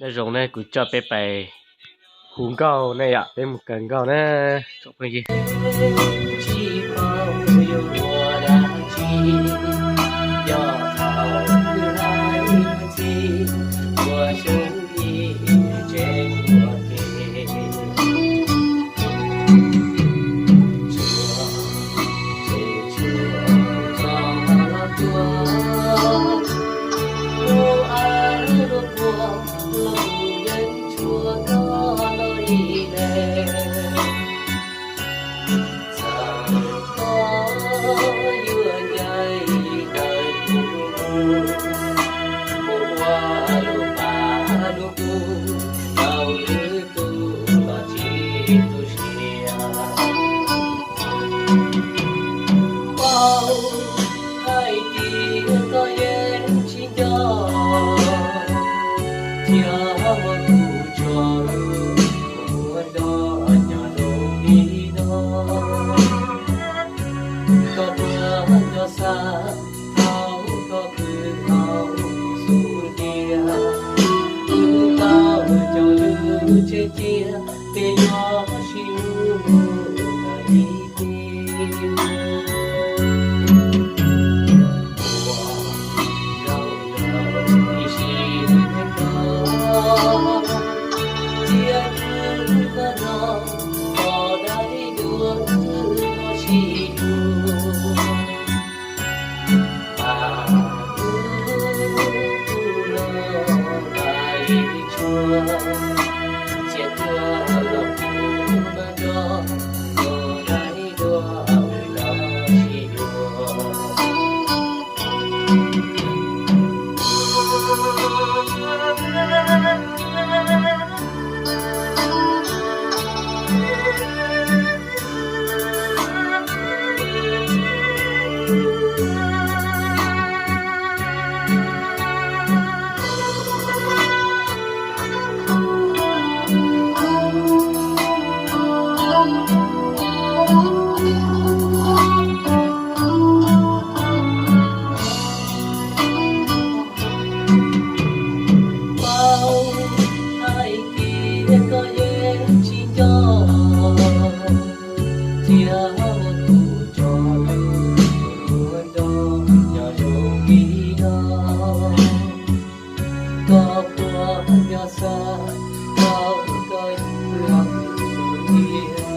Nyob zoo ne, kuv coj peb pais hu nkauj ne yom, peb mus kawm nkauj na tsoom phooj ywg. Paub hais tias koj yeej tsis nco, thiab muab kuv tso lub muab nrog nyob zoo li no. Koj puas nco xav thaum koj pw hauv kuv xub ntiag, kuv tau coj lub tsev cia, peb yuav sib hlub mus tau ib txhis. Ua rau ib sim neej no, cia kuv koj no, koj dai duab wb no sib yuav. Pab kuv los pab ib tsuag, cia kuv los kuv mas nrog koj dai duab wb no sib yuav. Paub hais tias koj yeej tsis nco, thiab muab kuv tso lub muab nrog nyob zoo li no. Koj puas nco xav thaum koj los kuv xub ntiag,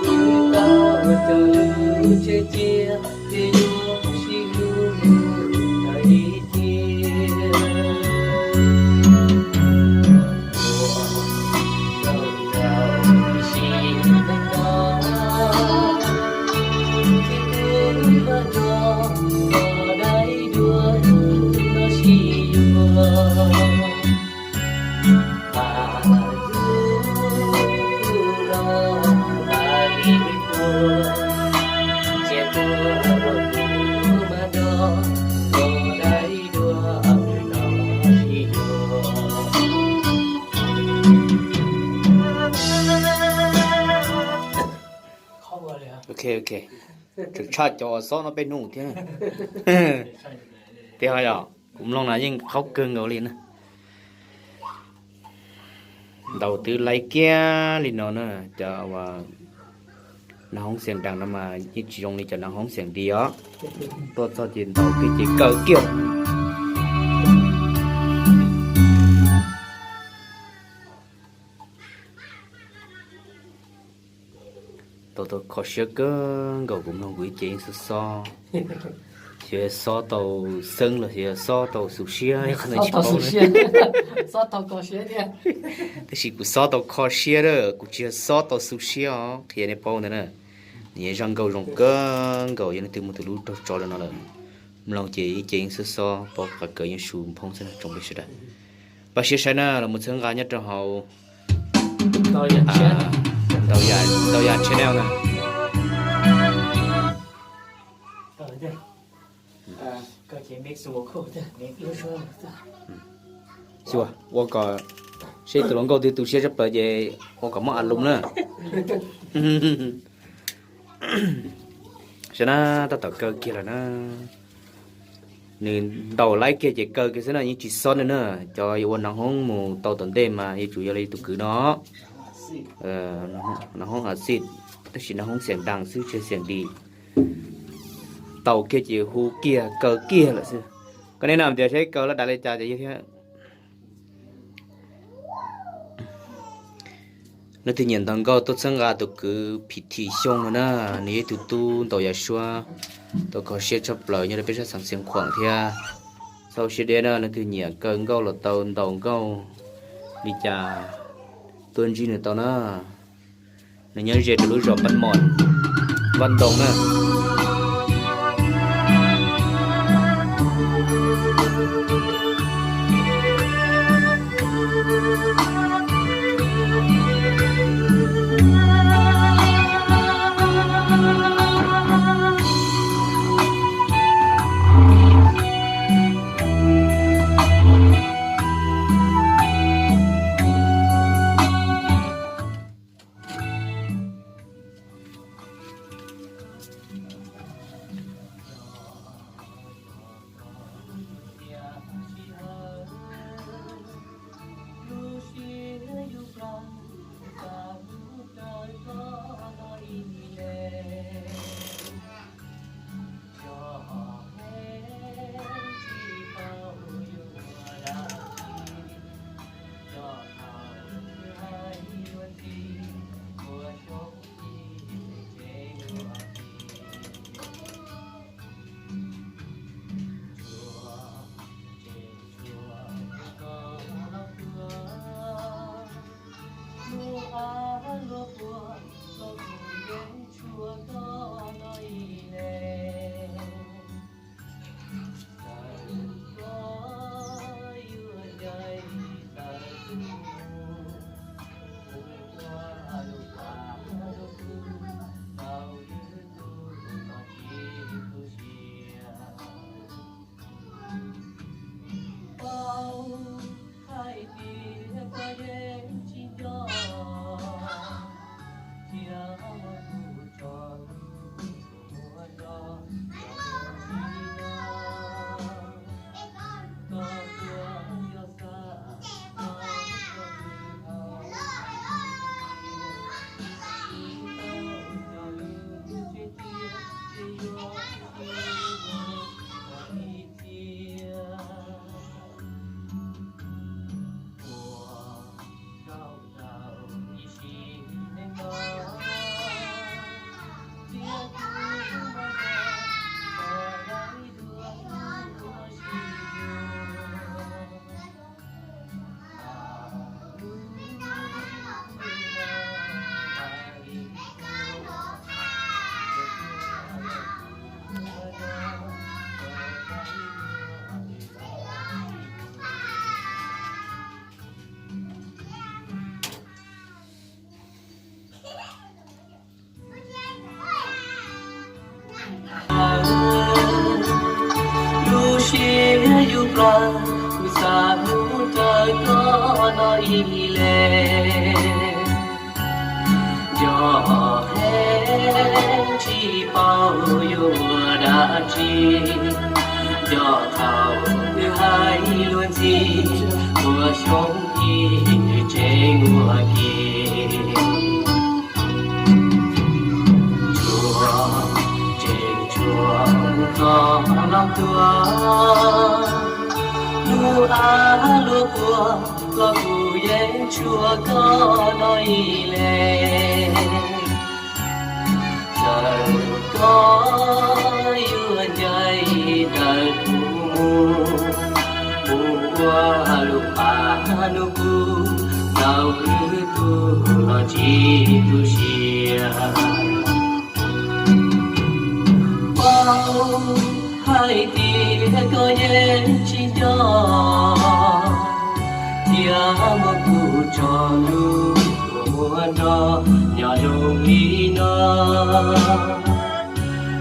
kuv tau coj lub tsev cia, peb yuav sib hlub mus tau ib txhis. Ua rau ib sim neej no, cia kuv koj nrog koj dai duab wb no sib yuav. Pab kuv los pab ib tsuag, cia kuv los kuv mas nrog koj dai duab wb no sib yuav. Ok, ok. Tseem tshaj cov xob no peb hnub thiab. Tiag yog kuv mloog no yeej qhaub kawg nkaus li na. Ntaus twb laib kiag li no na, cov nas hoob xeem dam no mas yeej tsis zoo li cov nas hoob xeem di os. Tuaj txog ces ntaus kiag ces kaw kiag. Tau tau kho siab kawg nkaus, kuv mloog kuv ib ce yeej xob xob. Xyov xob tau xeeb los xyov xob tau xu siab, qhov no tsis paub. Tab sis kuv xob tau kho siab a, kuv tsis yog xob tau xu siab os, qhia nej paub ntawd na. Nws yog zaj nkauj zoo kawg nkaus, yog leej twg muaj tus hlub raug tso li no lawm, mloog ces ib ce yeej xob xob, paub qhov kawg yeej su phoob xwb na tsoom phooj ywg sawv daws. Pab siab saib na, los mus txhawb nqa nyob rau hauv Ntau Yam channel na. Xyuas ua kom seb tus hluas nkauj twg tu siab tshaj plaws ces ua kom muab a lum na. Saib na, tab tom kaw kiag lawm na. Nws ntaus laib kiag ces kaw kiag xwb na, yeej tsis xob na na. Cov yuav ua nag hoob mus tau tom ntej mas yuav tsum yog li tus kwv no. Nag hoob a xij, tab sis nag hoob xiam nras xwb tsis xiam dis. Ntaus kiag ces hu kiag kaw kiag lawm xwb. Koj niam na tias seb kaw laj dav li cas ces yog thiab. Leej twg nyiam ntaus nkauj tuaj txhawb nqa tus kwv Phim Thim Xyooj no na, nws yog ib tug tub ntaus yav suab tau kho siab tshaj plaws nyob rau peb sab xeev Xiav Khuam thiab. Txhob siab deb na, leej twg nyiam kaw nkauj los tau, ntaus nkauj li cas tuaj ntsib nws tau na. Nws nyob ze rau lub zos Paj Mom, Vaj Ntoo na. Lub siab yus plam, kuv xav mus raws koj no ib leeg. Nco heev tsis paub yuav ua dab tsi, nco thaum nws hais luag ntxhi, ua xyoo ib tseem ua ke. Tsuas tseem tshuav koj los tuaj, lub ab luag puag los kuv yeej tshuav koj no ib leeg. Txawm koj yuav ncaim ntawm kuv mus, mus ua lub pas nug kuv, tau wb tug los tsis tu siab. Paub hais tias koj yeej tsis nco, thiab muab kuv tso lub kua muag nrog nyob zoo li no.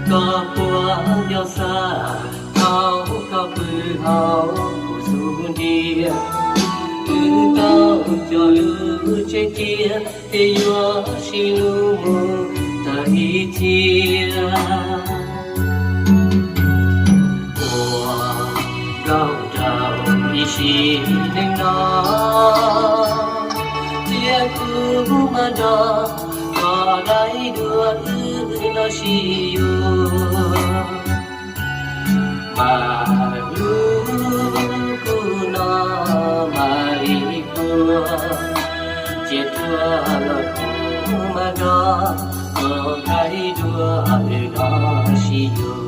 Koj puas nco xav thaum koj pw hauv kuv xub ntiag, wb tau cog lub tsev cia, ces yuav sib hlub mus tag ib txhia. Ua Sim neej no thiab kuv mas nrog koj laij duab wb los sib yuav. Mas hlub kuv no mas li puag, cia tuag los kuv mas nrog koj laij duab wb los sib yuav.